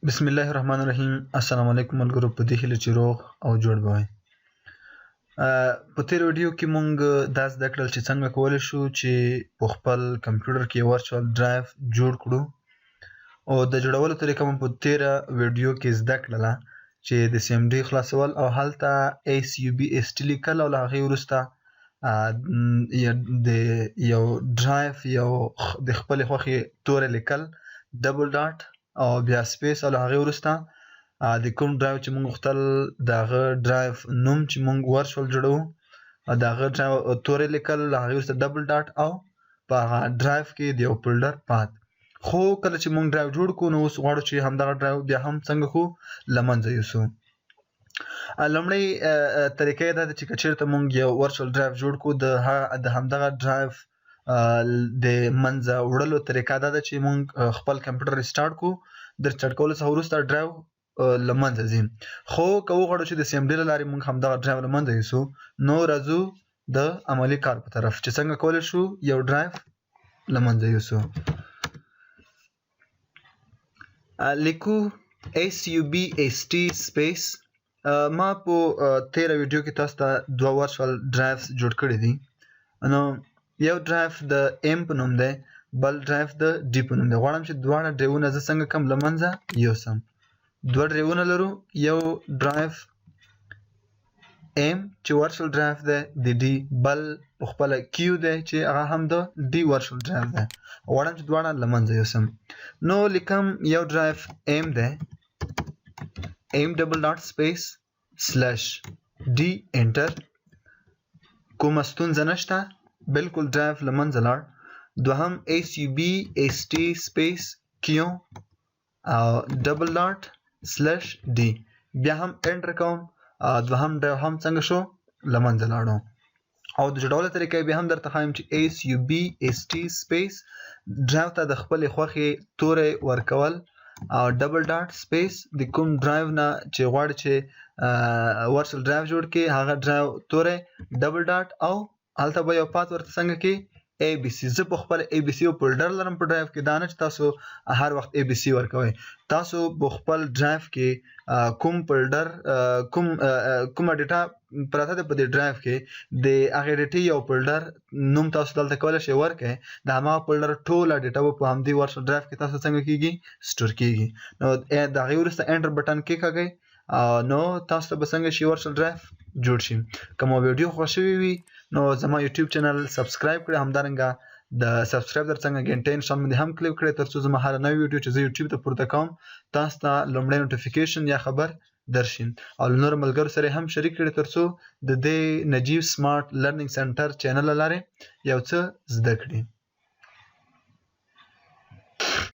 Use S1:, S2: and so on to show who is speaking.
S1: بسم الله الرحمن الرحیم. السلام علیکم ملګرو، په دې هیله چې روغ او جوړ به وئ. په تیر ویډیو کې مونږ دا زده کړل چې څنګه کولی شو چې په خپل کمپیوټر کې virtual drive جوړ کړو، او د جوړولو طریقه مو په تیره ویډیو کې زده کړله چې د CMD خلاصول او هلته SUBST لیکل، او له هغې وروسته د یو ډرایو یو د خپلې خوښې توری لیکل، double dot او بیا space، او له هغې وروسته د کوم ډرایو چې موږ غوښتل د هغه ډرایو نوم چې موږ virtual جوړوو د هغه ډرایو توری لیکل، له هغې وروسته double dot او په هغه ډرایو کې د یو folder path. خو کله چې موږ ډرایو جوړ کړو، نو اوس غواړو چې همدغه ډرایو بیا هم څنګه کړو، له منځه یوسو. لومړۍ طریقه یې دا ده چې که چېرته موږ یو virtual drive جوړ کړو، د همدغه ډرایو د منځه وړلو طریقه دا ده چې موږ خپل کمپیوټر restart کړو. د restart کولو څخه وروسته ډرایو له منځه ځي. خو که وغواړو چې د CMD له لارې موږ همدغه ډرایو له منځه یوسو، نو راځو د عملي کار په طرف چې څنګه کولی شو یو ډرایو له منځه یوسو. لیکو SUBST space. ما په تیره ویډیو کې تاسو ته دوه virtual drives جوړ کړي دي. نو یو ډرایو د M په نوم دی، بل ډرایو د D په نوم دی. غواړم چې دواړه ډرایوونه زه څنګه کم له منځه یوسم. دوه ډرایوونه لرو، یو ډرایو M چې virtual drive دی د D، بل په خپله Q دی چې هغه هم د D virtual drive دی. غواړم چې دواړه له منځه یوسم. نو لیکم یو ډرایو M دی، M double dot space slash D enter. کومه ستونزه نشته، بالکل ډرایو له منځه لاړ. دوهم SUBST space Q او double dot slash D، بیا هم enter کوم. دوهم ډرایو هم څنګه شو، له منځه لاړو. او د جوړولو طریقه بیا هم درته ښایم چې SUBST space ډرایو ته د خپلې خوښې توری ورکول او double dot space د کوم ډرایو نه چې غواړي چې virtual drive جوړ کړي هغه ډرایو توری، double dot او هلته به یو path ورته څنګه کې ABC. زه په خپل ABC یو folder لرم په ډرایو کې. دا نه چې تاسو هر وخت ABC ورکوئ، تاسو په خپل ډرایو کې کوم folder، کومه data پرته ده په دې ډرایو کې، د هغې ډیټې یو folder نوم تاسو دلته کولی شئ ورکړئ. د هماغه folder ټوله ډیټا به په همدې virtual drive کې تاسو څنګه کیږي، store کیږي. نو د هغې وروسته enter button کېکاږئ، نو تاسو ته به څنګه شي virtual drive جوړ شي. که مو ویډیو خوښ شوي وي، نو زما یوټیوب channel subscribe کړئ. همدارنګه د subscribe تر څنګه ګنټې نشان باندې هم کلیک کړئ، ترڅو زما هره نوې ویډیو چې زه یوټیوب ته پورته کوم تاسو ته لومړی notification یا خبر درشي، او له نورو ملګرو سره هم شریک کړئ، ترڅو د دې نجیب smart learning center channel له لارې یو څه زده کړي.